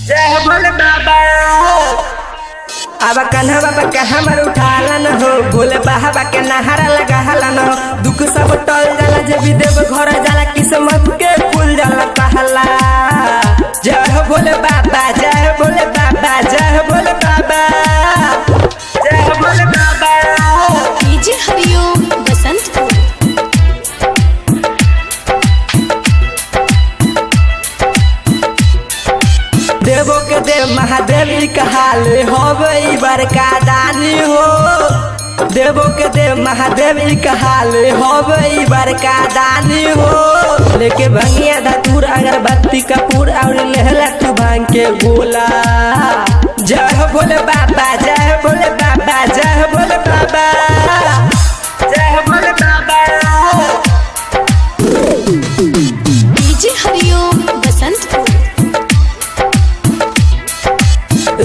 जय भोले बाबा। अब कन्हा बाबा के हमर उठालन हो, भोले बाबा के नहारा लगालन हो। दुख सब टल जाला जे भी देव घर जाला, किस्मत के खुल जाला पहला। जय हो भोले बाबा, जय हो भोले बाबा, जय हो भोले बाबा, जय हो भोले बाबा। डीजे हरिओम बसंतपुर। देवो के देव महादेव जी कहाले होवे ई बड़का दानी हो। देवो के देव महादेव जी कहाले होवे ई बड़का दानी हो। लेके भंगिया धतूर अगरबत्ती कपूर और लहला तू भांग के गोला। जय हो भोले बाबा, जय हो भोले बाबा, जय हो भोले बाबा, जय हो भोले बाबा। डीजे हरिओम बसंतपुर।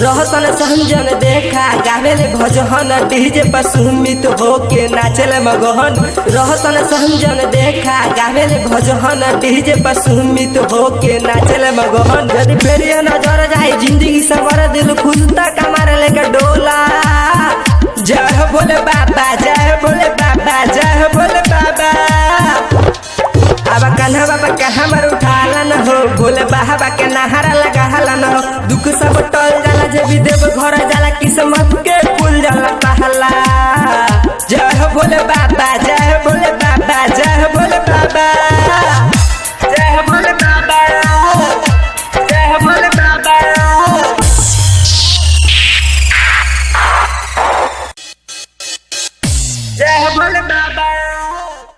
रहसन संजन देखा गावेले भजहन, डीजे पर सुमित होके नाचले मगहन। रहसन संजन देखा गावेले भजहन, डीजे पर सुमित होके नाचले मगहन। यदि फेर ये नजर जाए जिंदगी सवर दिल खुश तक मारे लेके डोला। जय हो भोले बाबा, जय हो भोले बाबा, जय हो भोले बाबा। अब कन्हा बाबा के हमर उठालन हो, भोले बाबा के नहारा लगालन हो। दुख सब टल जाला जे भी देव घर जाला, किस्मत